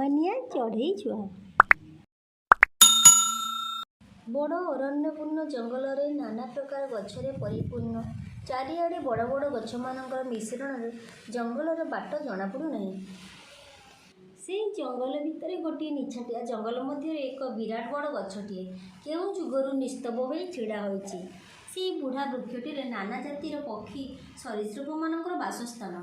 ଅମାନିଆ ଚଢ଼େଇ ଛୁଆ। ବଡ଼ ଅରଣ୍ୟପୂର୍ଣ୍ଣ ଜଙ୍ଗଲରେ ନାନା ପ୍ରକାର ଗଛରେ ପରିପୂର୍ଣ୍ଣ। ଚାରିଆଡ଼େ ବଡ଼ ବଡ଼ ଗଛମାନଙ୍କର ମିଶ୍ରଣରେ ଜଙ୍ଗଲର ବାଟ ଜଣାପଡ଼ୁନାହିଁ। ସେଇ ଜଙ୍ଗଲ ଭିତରେ ଗୋଟିଏ ନିଛାଟିଆ ଜଙ୍ଗଲ ମଧ୍ୟରେ ଏକ ବିରାଟ ବଡ଼ ଗଛଟିଏ କେଉଁ ଯୁଗରୁ ନିସ୍ତବ୍ଧ ହୋଇ ଛିଡ଼ା ହୋଇଛି। ସେଇ ବୁଢ଼ା ବୃକ୍ଷଟିରେ ନାନା ଜାତିର ପକ୍ଷୀ ସରୀସୃପମାନଙ୍କର ବାସସ୍ଥାନ।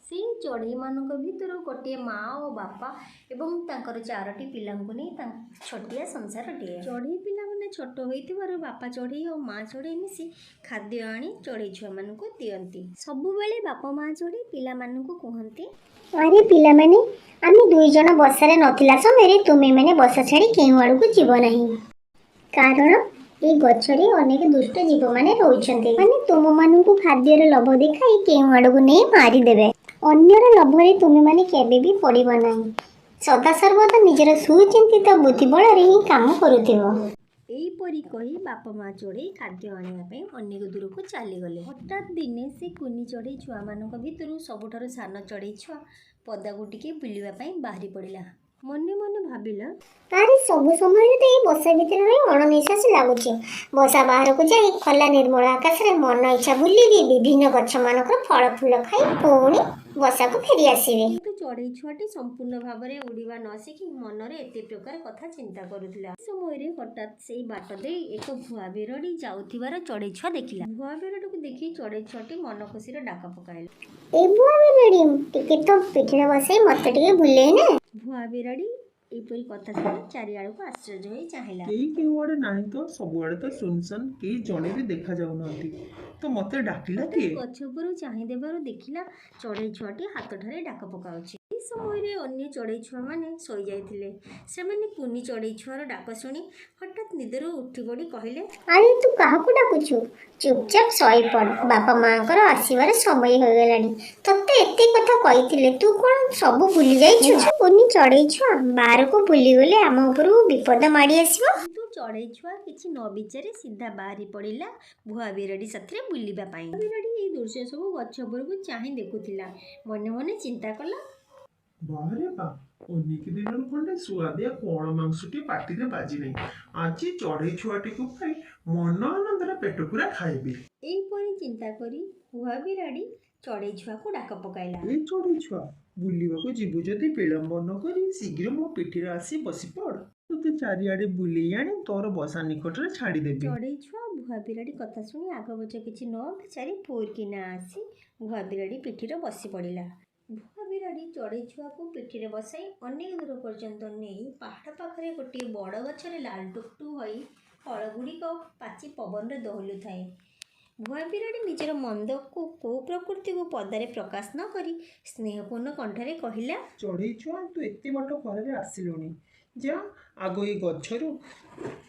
ସେଇ ଚଢ଼େଇମାନଙ୍କ ଭିତରୁ ଗୋଟିଏ ମା' ଓ ବାପା ଏବଂ ତାଙ୍କର ଚାରୋଟି ପିଲାଙ୍କୁ ନେଇ ତାଙ୍କ ଛୋଟିଆ ସଂସାରଟିଏ। ଚଢ଼େଇ ପିଲାମାନେ ଛୋଟ ହୋଇଥିବାରୁ ବାପା ଚଢ଼େଇ ଓ ମା' ଚଢ଼େଇ ମିଶି ଖାଦ୍ୟ ଆଣି ଚଢ଼େଇ ଛୁଆମାନଙ୍କୁ ଦିଅନ୍ତି। ସବୁବେଳେ ବାପା ମା' ଚଢ଼େଇ ପିଲାମାନଙ୍କୁ କୁହନ୍ତି, ଆରେ ପିଲାମାନେ, ଆମେ ଦୁଇ ଜଣ ବସାରେ ନଥିଲା ସମୟରେ ତୁମେମାନେ ବସା ଛାଡ଼ି କେଉଁ ଆଡ଼କୁ ଯିବ ନାହିଁ। କାରଣ ଏଇ ଗଛରେ ଅନେକ ଦୁଷ୍ଟ ଜୀବମାନେ ରହୁଛନ୍ତି। ମାନେ ତୁମମାନଙ୍କୁ ଖାଦ୍ୟର ଲୋଭ ଦେଖାଇ କେଉଁ ଆଡ଼କୁ ନେଇ ମାରିଦେବେ। ଅନ୍ୟର ଲୋଭରେ ତୁମେମାନେ କେବେ ବି ପଡ଼ିବ ନାହିଁ। ସଦାସର୍ବଦା ନିଜର ସୁଚିନ୍ତିତ ବୁଦ୍ଧି ବଳରେ ହିଁ କାମ କରୁଥିବ। ଏହିପରି କହି ବାପା ମା ଚଢ଼େଇ ଖାଦ୍ୟ ଆଣିବା ପାଇଁ ଅନେକ ଦୂରକୁ ଚାଲିଗଲେ। ହଠାତ୍ ଦିନେ ସେ କୁନି ଚଢ଼େଇ ଛୁଆମାନଙ୍କ ଭିତରୁ ସବୁଠାରୁ ସାନ ଚଢ଼େଇ ଛୁଆ ପଦାକୁ ଟିକେ ବୁଲିବା ପାଇଁ ବାହାରି ପଡ଼ିଲା। ମନେ ମନେ ଭାବିଲା, ଆରେ, ସବୁ ସମୟରେ ତ ଏଇ ବସା ଭିତରେ ରହି ଅଣନିଶ୍ୱାସୀ ଲାଗୁଛି। ବସା ବାହାରକୁ ଯାଇ ଖୋଲା ନିର୍ମଳ ଆକାଶରେ ମନ ଇଚ୍ଛା ବୁଲିବି, ବିଭିନ୍ନ ଗଛମାନଙ୍କର ଫଳ ଫୁଲ ଖାଇ ପୁଣି ବସାକୁ ଫେରି ଆସିବି। କିନ୍ତୁ ଚଢ଼େଇ ଛୁଆଟି ସମ୍ପୂର୍ଣ୍ଣ ଭାବରେ ଉଡ଼ିବା ନ ଶିଖି ମନରେ ଏତେ ପ୍ରକାର କଥା ଚିନ୍ତା କରୁଥିଲା। ଏହି ସମୟରେ ହଠାତ୍ ସେଇ ବାଟ ଦେଇ ଏକ ଭୁଆ ବିରାଡ଼ି ଯାଉଥିବାର ଚଢ଼େଇ ଛୁଆ ଦେଖିଲା। ଭୁଆ ବିରାଡ଼ିକୁ ଦେଖି ଚଢ଼େଇ ଛୁଆଟି ମନ ଖୁସିରେ ଡାକ ପକାଇଲା, ଏଇ ବୁଆ ବିରାଡ଼ି, ଟିକେ ତୋ ପିଠିରେ ବସେଇ ମତେ ଟିକେ ବୁଲେଇ ନେ। ଭୁଆ ବିରାଡ଼ି ଏପରି କଥା ଶୁଣି ଚାରିଆଡ଼କୁ ଆଶ୍ଚର୍ଯ୍ୟ ହୋଇ ଚାହିଁଲା। କେହି କେଉଁଆଡ଼େ ନାହିଁ ତ, ସବୁଆଡ଼େ ତ ଶୂନଶାନ, କେହି ଜଣେ ବି ଦେଖାଯାଉନାହାନ୍ତି। ତ ମୋତେ ଡାକିଲା ହଠାତ୍ କିଏ? ଗଛ ଉପରୁ ଚାହିଁ ଦେବାରୁ ଦେଖିଲା, ଚଢ଼େଇ ଛୁଆଟି ହାତଠାରେ ଡାକ ପକାଉଛି। ଏହି ସମୟରେ ଅନ୍ୟ ଚଢ଼େଇ ଛୁଆମାନେ ଶୋଇଯାଇଥିଲେ। ସେମାନେ କୁନି ଚଢ଼େଇ ଛୁଆର ଡାକ ଶୁଣି ହଠାତ୍ ନିଦରୁ ଉଠିପଡ଼ି କହିଲେ, ଆରେ, ତୁ କାହାକୁ ଡାକୁଛୁ? ଚୁପଚାପ ଶୋଇପଡ଼। ବାପା ମାଙ୍କର ଆସିବାର ସମୟ ହୋଇଗଲାଣି। ତତେ ଏତେ କଥା କହିଥିଲେ, ତୁ କ'ଣ ସବୁ ଭୁଲି ଯାଇଛୁ? କୁନି ଚଢ଼େଇ ଛୁଆ ବାହାରକୁ ବୁଲିଗଲେ ଆମ ଉପରକୁ ବିପଦ ମାଡ଼ି ଆସିବ। କିନ୍ତୁ ଚଢ଼େଇ ଛୁଆ କିଛି ନ ବିଚାରି ସିଧା ବାହାରି ପଡ଼ିଲା ଭୁଆ ବିରାଡ଼ି ସାଥିରେ ବୁଲିବା ପାଇଁ। ଭୁଆ ବିରାଡ଼ି ଏହି ଦୃଶ୍ୟ ସବୁ ଗଛ ଉପରକୁ ଚାହିଁ ଦେଖୁଥିଲା। ମନେ ମନେ ଚିନ୍ତା କଲା, ବାରେ ବା, ଅନେକ ଦିନରୁ ଖଣ୍ଡେ ସୁଆଦିଆ କଅଁଳ ମାଂସଟି ପାଟିରେ ବାଜିନାହିଁ। ଆଜି ଚଢ଼େଇ ଛୁଆଟିକୁ ପାଇ ମନ ଆନନ୍ଦରେ ପେଟ ପୂରା ଖାଇବି। ଏହିପରି ଚିନ୍ତା କରି ଭୁଆ ବିରାଡ଼ି ଚଢ଼େଇ ଛୁଆକୁ ଡାକ ପକାଇଲା। ଏଇ ଚଢ଼େଇ ଛୁଆ, ବୁଲିବାକୁ ଯିବୁ ଯଦି ବିଳମ୍ବ ନ କରି ଶୀଘ୍ର ମୋ ପିଠିରେ ଆସି ବସିପଡ଼। ତୋତେ ଚାରିଆଡ଼େ ବୁଲେଇ ଆଣି ତୋର ବସା ନିକଟରେ ଛାଡ଼ିଦେବି। ଚଢ଼େଇ ଛୁଆ ଭୁଆ ବିରାଡ଼ି କଥା ଶୁଣି ଆଗପଛ କିଛି ନ ବିଚାରି ଫୁର୍କିନା ଆସି ଭୁଆ ବିରାଡ଼ି ପିଠିରେ ବସି ପଡ଼ିଲା। ଭୁଆ ବିରାଡ଼ି ଚଢ଼େଇ ଛୁଆକୁ ପିଠିରେ ବସାଇ ଅନେକ ଦୂର ପର୍ଯ୍ୟନ୍ତ ନେଇ ପାହାଡ଼ ପାଖରେ ଗୋଟିଏ ବଡ଼ ଗଛରେ ଲାଲ ଟୁକଟୁକ ହୋଇ ଫଳଗୁଡ଼ିକ ପାଚି ପବନରେ ଦୋହଲୁଥାଏ। ଭୁଆ ବିରାଡ଼ି ନିଜର ମନ୍ଦକୁ କୁପ୍ରକୃତିକୁ ପଦାରେ ପ୍ରକାଶ ନ କରି ସ୍ନେହପୂର୍ଣ୍ଣ କଣ୍ଠରେ କହିଲା, ଚଢ଼େଇ ଛୁଆ, ତୁ ଏତେ ବାଟ ଖରାରେ ଆସିଲୁଣି, ଯା ଆଗ ଏଇ ଗଛରୁ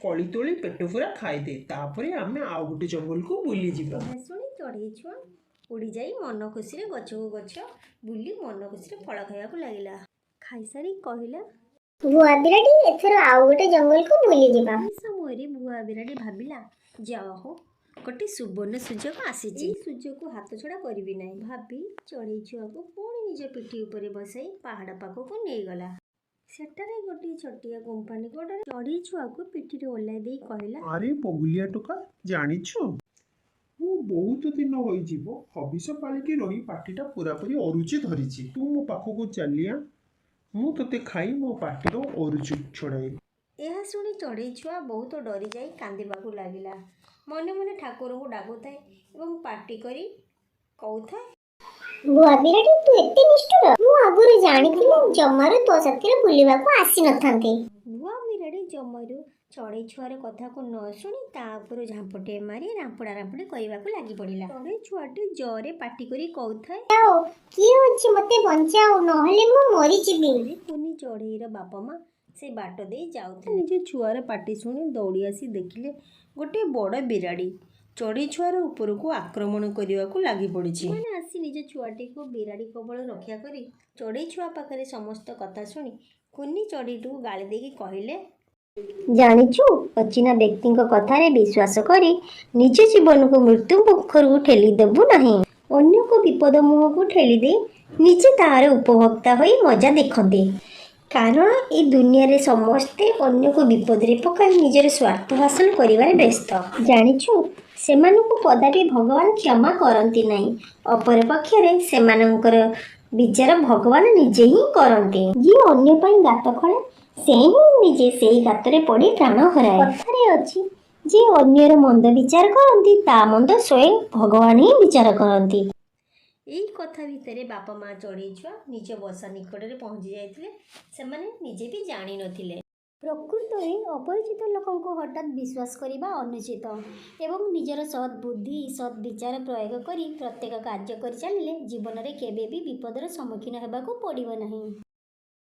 କଳି ତୋଳି ପେଟ ପୂରା ଖାଇଦେ। ତାପରେ ଆମେ ଆଉ ଗୋଟେ ଜଙ୍ଗଲକୁ ବୁଲିଯିବା। ଏହା ଶୁଣି ଚଢ଼େଇ ଛୁଆ ଉଡ଼ିଯାଇ ମନ ଖୁସିରେ ଗଛକୁ ଗଛ ବୁଲି ମନ ଖୁସିରେ ଫଳ ଖାଇବାକୁ ଲାଗିଲା। ଖାଇସାରି କହିଲା, ଭୁଆ ବିରାଡ଼ି, ଏଥର ଆଉ ଗୋଟେ ଜଙ୍ଗଲକୁ ବୁଲିଯିବା। ଏହି ସମୟରେ ଭୁଆ ବିରାଡ଼ି ଭାବିଲା, ଯାହା ହଉ, ଗୋଟେ ସୁବର୍ଣ୍ଣ ସୁଯୋଗ ଆସିଛି। ଏହି ସୁଯୋଗକୁ ହାତଛଡ଼ା କରିବି ନାହିଁ ଭାବି ଚଢ଼େଇ ଛୁଆକୁ ପୁଣି ନିଜ ପିଠି ଉପରେ ବସାଇ ପାହାଡ଼ ପାଖକୁ ନେଇଗଲା। ସେଠାରେ ଗୋଟିଏ ଛୋଟିଆ ଗୁମ୍ଫା ନିକଟରେ ଚଢ଼େଇ ଛୁଆକୁ ପିଠିରେ ଓହ୍ଲାଇ ଦେଇ କହିଲା, ଆରେ ବଗୁଲିଆ ଟୋକା, ଜାଣିଛୁ, ମୁଁ ବହୁତ ଦିନ ହୋଇଯିବ ହବିଷ ପାଳିକି ରହି ପାଟିଟା ପୂରାପୂରି ଅରୁଚି ଧରିଛି। ତୁ ମୋ ପାଖକୁ ଚାଲିଆ, ମୁଁ ତୋତେ ଖାଇ ମୋ ପାଟିର ଅରୁଚି ଛଡ଼ାଇବି। ଏହା ଶୁଣି ଚଢ଼େଇ ଛୁଆ ବହୁତ ଡରିଯାଇ କାନ୍ଦିବାକୁ ଲାଗିଲା। ମନେ ମନେ ଠାକୁରଙ୍କୁ ଡାକୁଥାଏ ଏବଂ ପାଟି କରି କହୁଥାଏ, ଭୁଆ ବିରାଡ଼ି, ତୁ ଏତେ ନିଷ୍ଠୁର! ମୁଁ ଆଗରୁ ଜାଣିଥିଲେ ଜମାରୁ ତୋ ସାଥିରେ ବୁଲିବାକୁ ଆସିନଥାନ୍ତି। ଭୁଆ ବିରାଡ଼ି ଜମାରୁ ଚଢ଼େଇ ଛୁଆର କଥାକୁ ନ ଶୁଣି ତା ଉପରୁ ଝାମ୍ପଟିଏ ମାରି ରାମ୍ପୁଡ଼ା ରାମ୍ପୁଡ଼ି କରିବାକୁ ଲାଗି ପଡ଼ିଲା। ଚଢ଼େଇ ଛୁଆଟି ଜୋରରେ ପାଟି କରି କହୁଥାଏ, ବଞ୍ଚାଅ, କିଏ ଅଛି, ମତେ ବଞ୍ଚାଅ, ନହେଲେ ମୁଁ ମରିଯିବି। କୁନି ଚଢ଼େଇର ବାପା ମା ସେ ବାଟ ଦେଇ ଯାଉଥିଲେ। ନିଜ ଛୁଆର ପାଟି ଶୁଣି ଦୌଡ଼ି ଆସି ଦେଖିଲେ, ଗୋଟିଏ ବଡ଼ ବିରାଡ଼ି ଚଢ଼େଇ ଛୁଆର ଉପରକୁ ଆକ୍ରମଣ କରିବାକୁ ଲାଗି ପଡ଼ିଛି। ସେମାନେ ଆସି ନିଜ ଛୁଆଟିକୁ ବିରାଡ଼ି କବଳରୁ ରକ୍ଷା କରି ଚଢ଼େଇ ଛୁଆ ପାଖରେ ସମସ୍ତ କଥା ଶୁଣି କୁନି ଚଢ଼େଇଟିକୁ ଗାଳି ଦେଇକି କହିଲେ, ଜାଣିଛୁ, ଅଚିହ୍ନା ବ୍ୟକ୍ତିଙ୍କ କଥାରେ ବିଶ୍ୱାସ କରି ନିଜ ଜୀବନକୁ ମୃତ୍ୟୁ ମୁଖରୁ ଠେଲି ଦେବୁ ନାହିଁ। ଅନ୍ୟକୁ ବିପଦ ମୁହଁକୁ ଠେଲି ଦେଇ ନିଜେ ତାହାର ଉପଭୋକ୍ତା ହୋଇ ମଜା ଦେଖନ୍ତି। କାରଣ ଏ ଦୁନିଆରେ ସମସ୍ତେ ଅନ୍ୟକୁ ବିପଦରେ ପକାଇ ନିଜର ସ୍ୱାର୍ଥ ହାସଲ କରିବାରେ ବ୍ୟସ୍ତ। ଜାଣିଛୁ, ସେମାନଙ୍କୁ କଦାପି ଭଗବାନ କ୍ଷମା କରନ୍ତି ନାହିଁ। ଅପରପକ୍ଷରେ ସେମାନଙ୍କର ବିଚାର ଭଗବାନ ନିଜେ ହିଁ କରନ୍ତି। ଯିଏ ଅନ୍ୟ ପାଇଁ ଗାତ ଖୋଳେ, ସେ ହିଁ ନିଜେ ସେଇ ଗାତରେ ପଡ଼ି ପ୍ରାଣ ହରାଏ। କଥାରେ ଅଛି, ଯିଏ ଅନ୍ୟର ମନ୍ଦ ବିଚାର କରନ୍ତି, ତା ମନ୍ଦ ସ୍ୱୟଂ ଭଗବାନ ହିଁ ବିଚାର କରନ୍ତି। ଏଇ କଥା ଭିତରେ ବାପା ମା ଚଢ଼େଇ ଛୁଆ ନିଜ ବସା ନିକଟରେ ପହଞ୍ଚି ଯାଇଥିଲେ। ସେମାନେ ନିଜେ ବି ଜାଣିନଥିଲେ। ପ୍ରକୃତରେ ଅପରିଚିତ ଲୋକଙ୍କୁ ହଠାତ୍ ବିଶ୍ୱାସ କରିବା ଅନୁଚିତ ଏବଂ ନିଜର ସତ୍ ବୁଦ୍ଧି, ସତ୍ ବିଚାର ପ୍ରୟୋଗ କରି ପ୍ରତ୍ୟେକ କାର୍ଯ୍ୟ କରି ଚାଲିଲେ ଜୀବନରେ କେବେ ବି ବିପଦର ସମ୍ମୁଖୀନ ହେବାକୁ ପଡ଼ିବ ନାହିଁ।